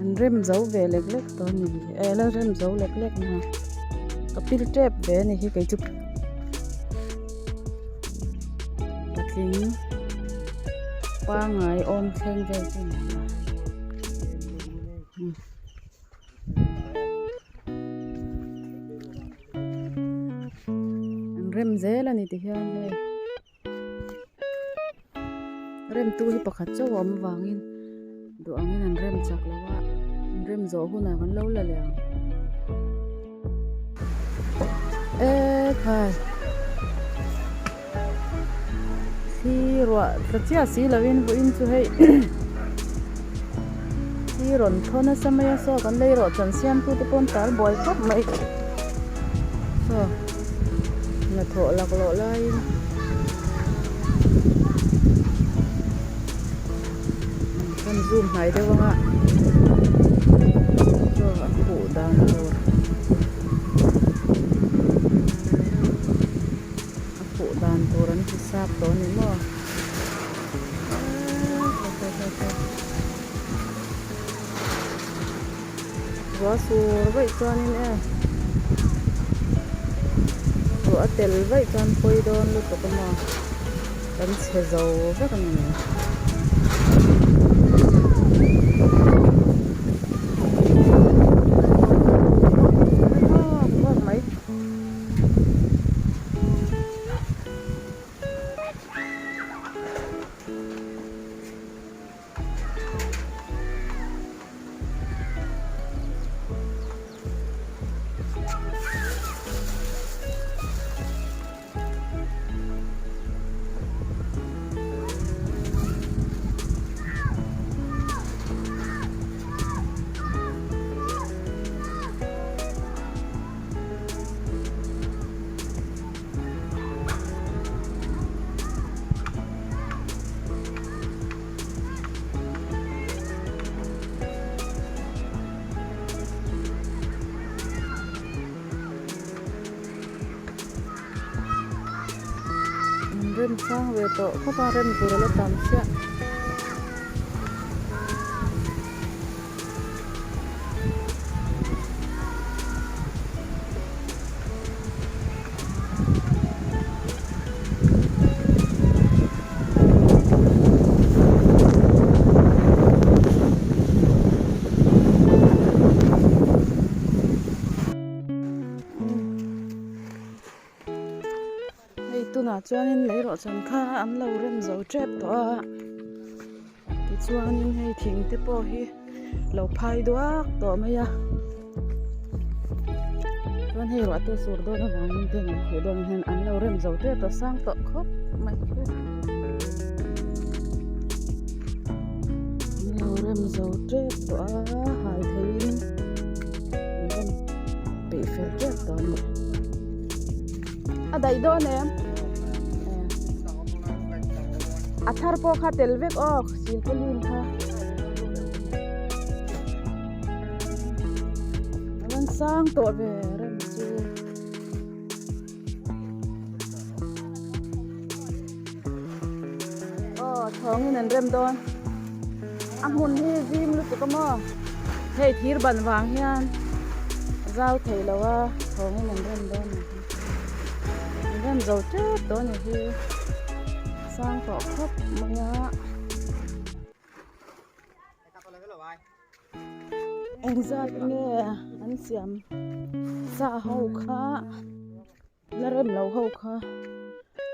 An rem zo ve lek lek tawh a ni e la rem zo lek lek na ka pil tep ve a ni hi kei chu patling pangai awm thleng vel chu ni a. An rem zel a ni ti hian hei rem tu hi pakhat chauh a awm avangin duh angin an rem chak lo a an rem zawh hunah kan lo la leh ang ekhai thli ruah tla chiah si lovin vawiin chu hei thli rawn thaw nasa mai a saw kan lei rawh chan siam tu te pawh an tal buai khawp mai saw hnathawh laklawh laiin kan zoom hnai deuh anga saw a khuh dan tur. A khuh dan tur an ti sap tawh a ni maw? Ruah sur vaih chuanin e ruah a tel vaih chuan pawi dawn lutuk a maw? Kan chhe zo vek a ni mai. Rem sang ve tawh khawp a rem tur a la tam chiah. Hei tunah chuanin lei rawh chan kha an lo rem zo tep tawh a tichuanin hei thing te pawh hi lo phai duak tawh mai a chuan hei ruah te sur dawn avangin te an khuh dawn hian an lo rem zo tep tawh sang tawh khawp mai an lo rem zo tep tawh a hal theiin an rem peih fel tep tawh a ni. A daih dawn em? A thar pawh kha tel vek aw silpauline kha. A rawn sang tawh ve rem chu. Aw thawngin an rem dawn. A hmun hi zim lutuk a maw? Hei thir ban vang hian zau thei lo a thawngin an rem dawn a ni hi. An rem zo tep tawh a ni hi. Sang tawh khawp mai a. Engzat nge an siam sa ho kha la rem lo ho kha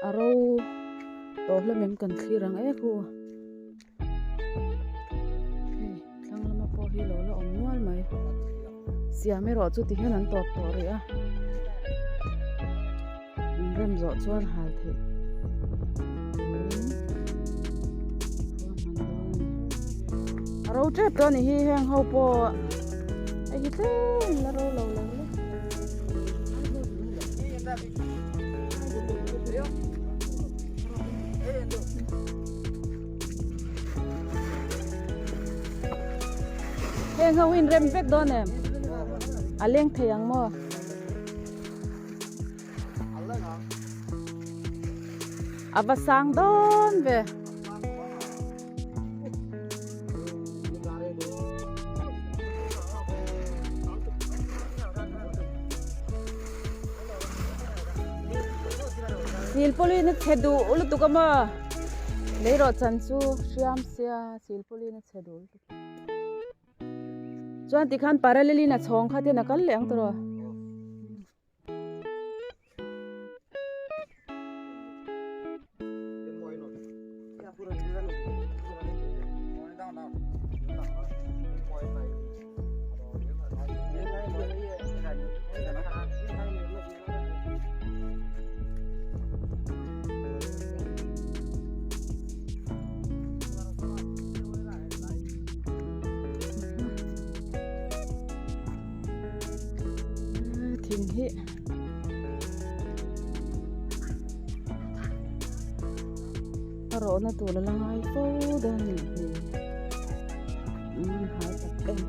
a ro tawh hlawm em kan thlir ang ek u hei thlang lama pawh hi lo la awm nual mai siam erawh chu ti hian an tawp tawh rih a in rem zawh chuan hal theih turin ruahman dawn a ni a ro tep tawh a ni hi heng ho pawh hei hi tlem la ro lo lo le. Heng ho in rem vek dawn em a leng thei ang maw. A va sang dawn ve. Silpawlin a chhe duh lutuk a maw? Lei rawh chan chu hriam sia silpawlin a chhe duh lutuk. Chuan tikhan parallel in a chhawng kha ten a kal leh ang tawh. Thing hi a rawhna tur a la ngai fo dawn a nih hi umm hal tak em.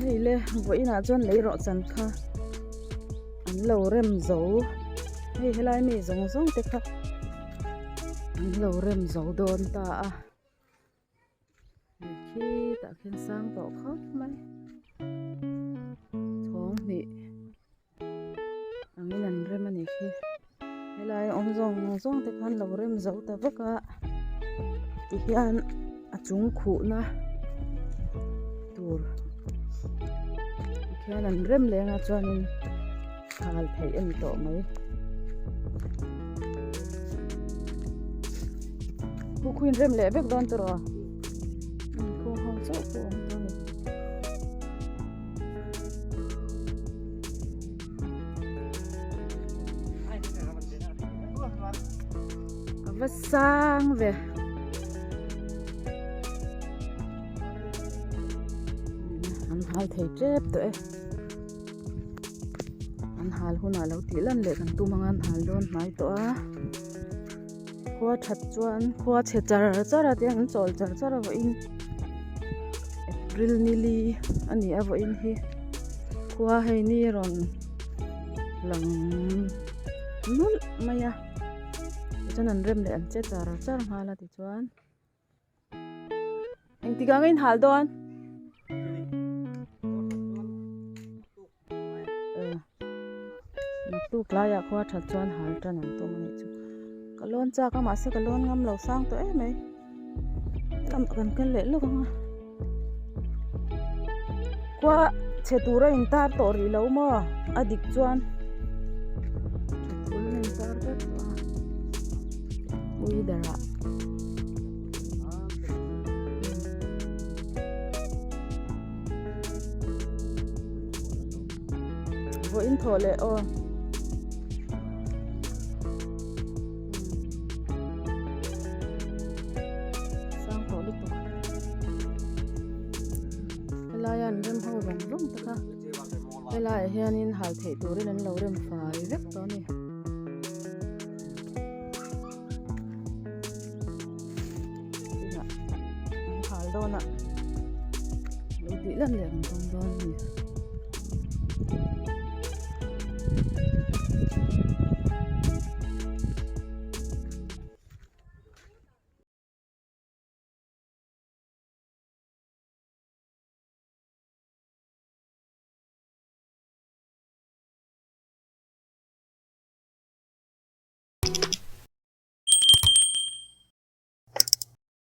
Hei le vawiinah chuan lei rawh chan kha an lo rem zo hei helai mi zawng zawng te kha an lo rem zo dawn ta a hei khi tah khian sang tawh khawp mai chhawng hnih. Angin an rem a nih khi helai awm zawng zawng te khan lo rem zo ta vek a tihian a chung khuhna tur tikhian an rem leng a chuanin hal theih a ni tawh mai khu khu in rem leh vek dawn tawh khu ho chauh pawh a awm tawh a ni. A va sang ve an hal thei tep tawh e an hal hunah lo tih lan leh kan tum anga an hal dawn hnai tawh a khua that chuan khua chhe char char a te an chawl char char a vawiin April ni li a ni a vawiin hi khua hei ni rawn lang nulh mai a tichuan an rem leh an che char char nghal a tichuan. Engtik ang in hal dawn? Naktuk laiah khua that chuan hal tan an tum a nih chu. Ka lawn chak a mahse ka lawn ngam lo sang tawh em mai. Helam kan kal leh lawk ang a. Khua chhe tur a intar tawh rih lo maw? A dik chuan chhe tur a intar vek tawh a. Weather ah. Vawiin thawh leh aw. Sang tawh lutuk. Helaia an rem ho rawng rawng tak a. Helaiah hianin hal theih turin an lo rem fai vek tawh a ni. Tunah an hal dawn a lo tih lan leh kan tum dawn a ni.